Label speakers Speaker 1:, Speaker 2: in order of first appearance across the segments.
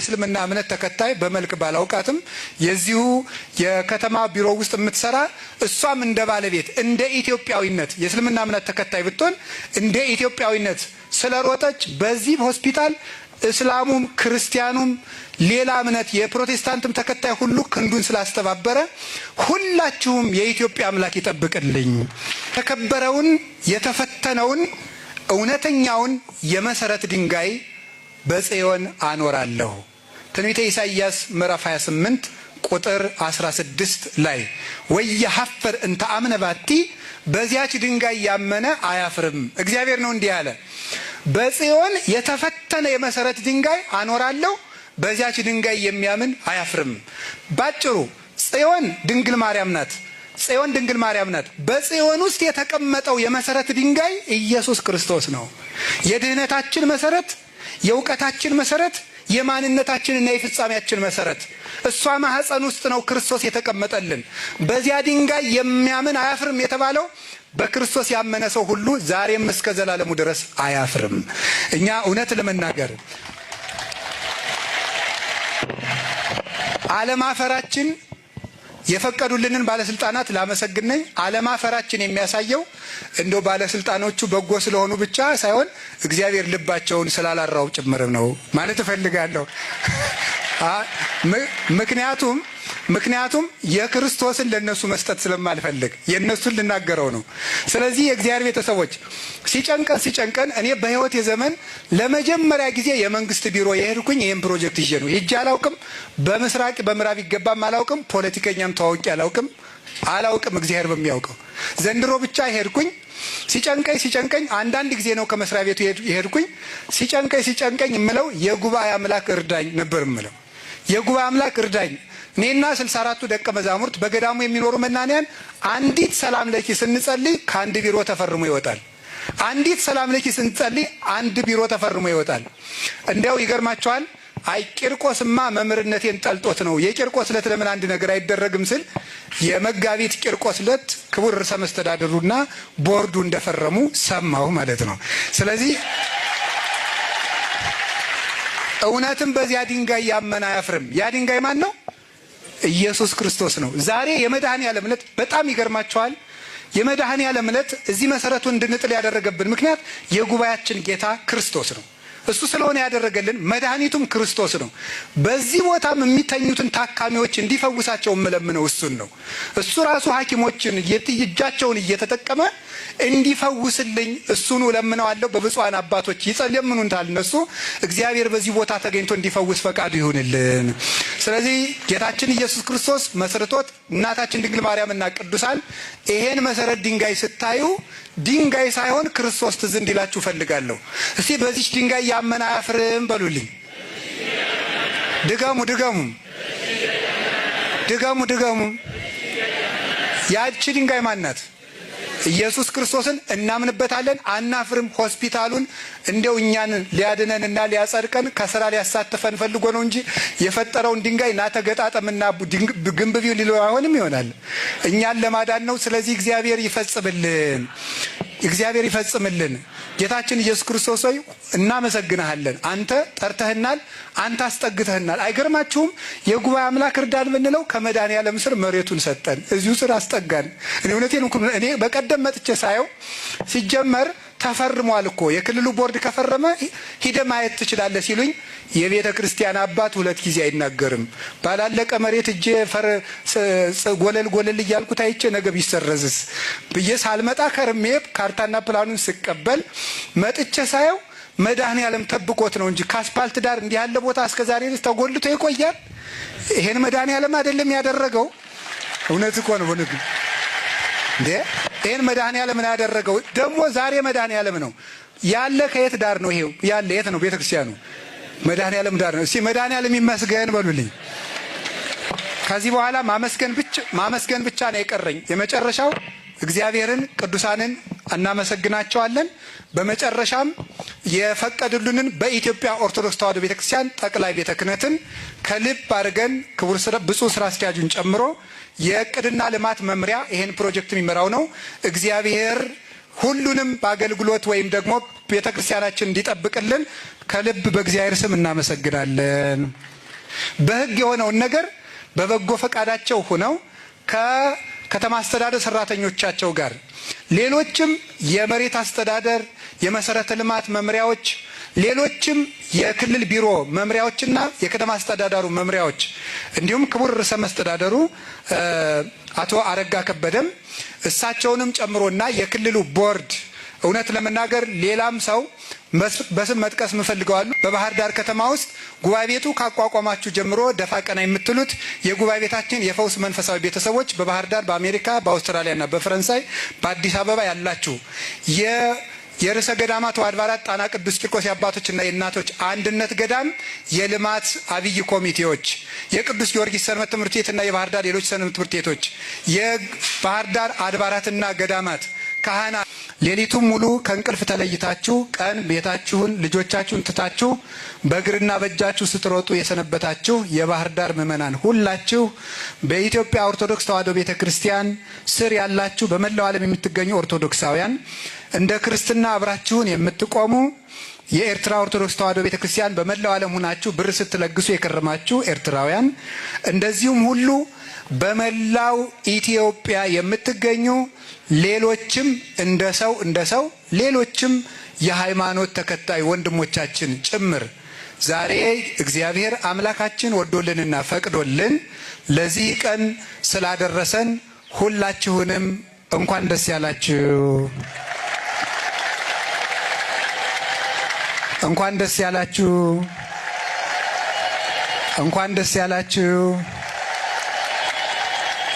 Speaker 1: የእስልምና እምነት ተከታይ በመልክ ባላውቃትም የዚሁ የከተማ ቢሮ ውስጥ የምትሰራ፣ እሷም እንደ ባለቤት እንደ ኢትዮጵያዊነት የእስልምና እምነት ተከታይ ብትሆን እንደ ኢትዮጵያዊነት ስለሮጠች በዚህ ሆስፒታል እስላሙም ክርስቲያኑም ሌላ እምነት የፕሮቴስታንትም ተከታይ ሁሉ ክንዱን ስላስተባበረ ሁላችሁም የኢትዮጵያ አምላክ ይጠብቅልኝ። የተከበረውን የተፈተነውን እውነተኛውን የመሰረት ድንጋይ በጽዮን አኖራለሁ። ትንቢተ ኢሳይያስ ምዕራፍ 28 ቁጥር 16 ላይ ወኢየኀፍር እንተ አምነ ባቲ፣ በዚያች ድንጋይ ያመነ አያፍርም። እግዚአብሔር ነው እንዲህ ያለ። በጽዮን የተፈተነ የመሰረት ድንጋይ አኖራለሁ፣ በዚያች ድንጋይ የሚያምን አያፍርም። ባጭሩ ጽዮን ድንግል ማርያም ናት። ጽዮን ድንግል ማርያም ናት። በጽዮን ውስጥ የተቀመጠው የመሰረት ድንጋይ ኢየሱስ ክርስቶስ ነው። የድህነታችን መሰረት፣ የእውቀታችን መሰረት፣ የማንነታችንና የፍጻሜያችን መሰረት እሷ ማህፀን ውስጥ ነው ክርስቶስ የተቀመጠልን። በዚያ ድንጋይ የሚያምን አያፍርም የተባለው በክርስቶስ ያመነ ሰው ሁሉ ዛሬም እስከ ዘላለሙ ድረስ አያፍርም። እኛ እውነት ለመናገር አለማፈራችን የፈቀዱልንን ባለስልጣናት ላመሰግን ነኝ። አለማፈራችን የሚያሳየው እንደው ባለስልጣኖቹ በጎ ስለሆኑ ብቻ ሳይሆን እግዚአብሔር ልባቸውን ስላላራው ጭምርም ነው ማለት እፈልጋለሁ። ምክንያቱም የክርስቶስን ለነሱ መስጠት ስለማልፈልግ የእነሱን ልናገረው ነው። ስለዚህ የእግዚአብሔር ቤተሰቦች፣ ሲጨንቀን ሲጨንቀን እኔ በሕይወቴ ዘመን ለመጀመሪያ ጊዜ የመንግስት ቢሮ የሄድኩኝ ይህን ፕሮጀክት ይዤ ነው። ሄጄ አላውቅም። በምስራቅ በምዕራብ ይገባም አላውቅም። ፖለቲከኛም ተዋውቄ አላውቅም አላውቅም። እግዚአብሔር በሚያውቀው ዘንድሮ ብቻ ሄድኩኝ። ሲጨንቀኝ ሲጨንቀኝ አንዳንድ ጊዜ ነው ከመስሪያ ቤቱ የሄድኩኝ። ሲጨንቀኝ ሲጨንቀኝ የምለው የጉባኤ አምላክ እርዳኝ ነበር የምለው። የጉባኤ አምላክ እርዳኝ። እኔና 64ቱ ደቀ መዛሙርት በገዳሙ የሚኖሩ መናንያን አንዲት ሰላም ለኪ ስንጸልይ ከአንድ ቢሮ ተፈርሞ ይወጣል። አንዲት ሰላም ለኪ ስንጸልይ አንድ ቢሮ ተፈርሞ ይወጣል። እንዲያው ይገርማቸዋል። አይ ቂርቆስማ መምህርነቴን ጠልጦት ነው፣ የቂርቆስ ዕለት ለምን አንድ ነገር አይደረግም ስል የመጋቢት ቂርቆስ ዕለት ክቡር ርዕሰ መስተዳድሩና ቦርዱ እንደፈረሙ ሰማሁ ማለት ነው። ስለዚህ እውነትም በዚያ ድንጋይ ያመነ አያፍርም። ያ ድንጋይ ማን ነው? ኢየሱስ ክርስቶስ ነው። ዛሬ የመድኃኔ ዓለም ዕለት በጣም ይገርማቸዋል። የመድኃኔ ዓለም ዕለት እዚህ መሰረቱን እንድንጥል ያደረገብን ምክንያት የጉባኤያችን ጌታ ክርስቶስ ነው። እሱ ስለሆነ ያደረገልን መድኃኒቱም ክርስቶስ ነው። በዚህ ቦታም የሚተኙትን ታካሚዎች እንዲፈውሳቸው የምለምነው እሱን ነው። እሱ ራሱ ሐኪሞችን እጃቸውን እየተጠቀመ እንዲፈውስልኝ እሱኑ እለምነዋለሁ። በብፁዓን አባቶች ይለምኑታል እነሱ። እግዚአብሔር በዚህ ቦታ ተገኝቶ እንዲፈውስ ፈቃዱ ይሁንልን። ስለዚህ ጌታችን ኢየሱስ ክርስቶስ መስርቶት እናታችን ድንግል ማርያምና ቅዱሳን ይሄን መሰረት ድንጋይ ስታዩ ድንጋይ ሳይሆን ክርስቶስ ትዝ እንዲላችሁ እፈልጋለሁ። እስቲ በዚች ድንጋይ ያመነ አያፍርም በሉልኝ። ድገሙ፣ ድገሙ፣ ድገሙ፣ ድገሙ። ያቺ ድንጋይ ማን ናት? ኢየሱስ ክርስቶስን እናምንበታለን፣ አናፍርም። ሆስፒታሉን እንደው እኛን ሊያድነንና ሊያጸድቀን ከስራ ሊያሳትፈን ፈልጎ ነው እንጂ የፈጠረውን ድንጋይ ና ተገጣጠምና ግንብ ቢው ሊለው አይሆንም ይሆናል። እኛን ለማዳን ነው። ስለዚህ እግዚአብሔር ይፈጽምልን፣ እግዚአብሔር ይፈጽምልን። ጌታችን ኢየሱስ ክርስቶስ ሆይ እናመሰግንሃለን። አንተ ጠርተህናል፣ አንተ አስጠግተህናል። አይገርማችሁም? የጉባኤ አምላክ እርዳን ብንለው ከመድኃኔዓለም ስር መሬቱን ሰጠን፣ እዚሁ ስር አስጠጋን። እኔ እውነቴን እኔ በቀደም መጥቼ ሳየው ሲጀመር ተፈርሟል እኮ፣ የክልሉ ቦርድ ከፈረመ ሂደ ማየት ትችላለህ ሲሉኝ የቤተ ክርስቲያን አባት ሁለት ጊዜ አይናገርም። ባላለቀ መሬት እጄ ጎለል ጎለል እያልኩት አይቼ ነገ ቢሰረዝስ ብዬ ሳልመጣ ከርሜ ካርታና ፕላኑን ስቀበል መጥቼ ሳየው መድኃኔዓለም ጠብቆት ነው እንጂ ከአስፓልት ዳር እንዲህ ያለ ቦታ እስከ ዛሬ ድረስ ተጎልቶ ይቆያል። ይሄን መድኃኔዓለም አይደለም ያደረገው? እውነት እኮ ነው እንዴ! ይሄን መድኃኔዓለም ነው ያደረገው። ደግሞ ዛሬ መድኃኔዓለም ነው ያለ። ከየት ዳር ነው ይሄው ያለ? የት ነው ቤተክርስቲያኑ? መድኃኔዓለም ዳር ነው። እስቲ መድኃኔዓለም ይመስገን በሉልኝ። ከዚህ በኋላ ማመስገን ብቻ ማመስገን ብቻ ነው የቀረኝ። የመጨረሻው እግዚአብሔርን ቅዱሳንን እናመሰግናቸዋለን። በመጨረሻም የፈቀዱልንን በኢትዮጵያ ኦርቶዶክስ ተዋሕዶ ቤተክርስቲያን ጠቅላይ ቤተ ክህነትን ከልብ አድርገን ክቡር ብፁዕ ስራ አስኪያጁን ጨምሮ የእቅድና ልማት መምሪያ ይሄን ፕሮጀክት የሚመራው ነው። እግዚአብሔር ሁሉንም በአገልግሎት ወይም ደግሞ ቤተ ክርስቲያናችን እንዲጠብቅልን ከልብ በእግዚአብሔር ስም እናመሰግናለን። በሕግ የሆነውን ነገር በበጎ ፈቃዳቸው ሆነው ከከተማ አስተዳደር ሰራተኞቻቸው ጋር ሌሎችም የመሬት አስተዳደር የመሰረተ ልማት መምሪያዎች፣ ሌሎችም የክልል ቢሮ መምሪያዎችና የከተማ አስተዳደሩ መምሪያዎች እንዲሁም ክቡር ርዕሰ መስተዳደሩ አቶ አረጋ ከበደም እሳቸውንም ጨምሮና የክልሉ ቦርድ፣ እውነት ለመናገር ሌላም ሰው በስም መጥቀስ ምፈልገዋሉ። በባህር ዳር ከተማ ውስጥ ጉባኤ ቤቱ ካቋቋማችሁ ጀምሮ ደፋ ቀና የምትሉት የጉባኤ ቤታችን የፈውስ መንፈሳዊ ቤተሰቦች በባህር ዳር፣ በአሜሪካ፣ በአውስትራሊያና በፈረንሳይ፣ በአዲስ አበባ ያላችሁ፣ የርዕሰ ገዳማት ወአድባራት ጣና ቅዱስ ቂርቆስ የአባቶችና የእናቶች አንድነት ገዳም የልማት አብይ ኮሚቴዎች፣ የቅዱስ ጊዮርጊስ ሰንበት ትምህርት ቤትና የባህር ዳር ሌሎች ሰንበት ትምህርት ቤቶች፣ የባህር ዳር አድባራትና ገዳማት ካህናት፣ ሌሊቱን ሙሉ ከእንቅልፍ ተለይታችሁ ቀን ቤታችሁን ልጆቻችሁን ትታችሁ በእግርና በእጃችሁ ስትሮጡ የሰነበታችሁ የባህር ዳር ምዕመናን ሁላችሁ፣ በኢትዮጵያ ኦርቶዶክስ ተዋሕዶ ቤተ ክርስቲያን ስር ያላችሁ፣ በመላው ዓለም የምትገኙ ኦርቶዶክሳውያን፣ እንደ ክርስትና አብራችሁን የምትቆሙ የኤርትራ ኦርቶዶክስ ተዋሕዶ ቤተ ክርስቲያን፣ በመላው ዓለም ሁናችሁ ብር ስትለግሱ የከረማችሁ ኤርትራውያን፣ እንደዚሁም ሁሉ በመላው ኢትዮጵያ የምትገኙ ሌሎችም እንደ ሰው ሌሎችም የሃይማኖት ተከታይ ወንድሞቻችን ጭምር፣ ዛሬ እግዚአብሔር አምላካችን ወዶልንና ፈቅዶልን ለዚህ ቀን ስላደረሰን ሁላችሁንም እንኳን ደስ ያላችሁ። እንኳን ደስ ያላችሁ። እንኳን ደስ ያላችሁ።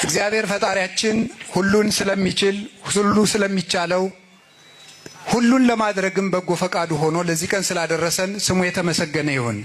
Speaker 1: እግዚአብሔር ፈጣሪያችን ሁሉን ስለሚችል፣ ሁሉ ስለሚቻለው፣ ሁሉን ለማድረግም በጎ ፈቃዱ ሆኖ ለዚህ ቀን ስላደረሰን ስሙ የተመሰገነ ይሁን።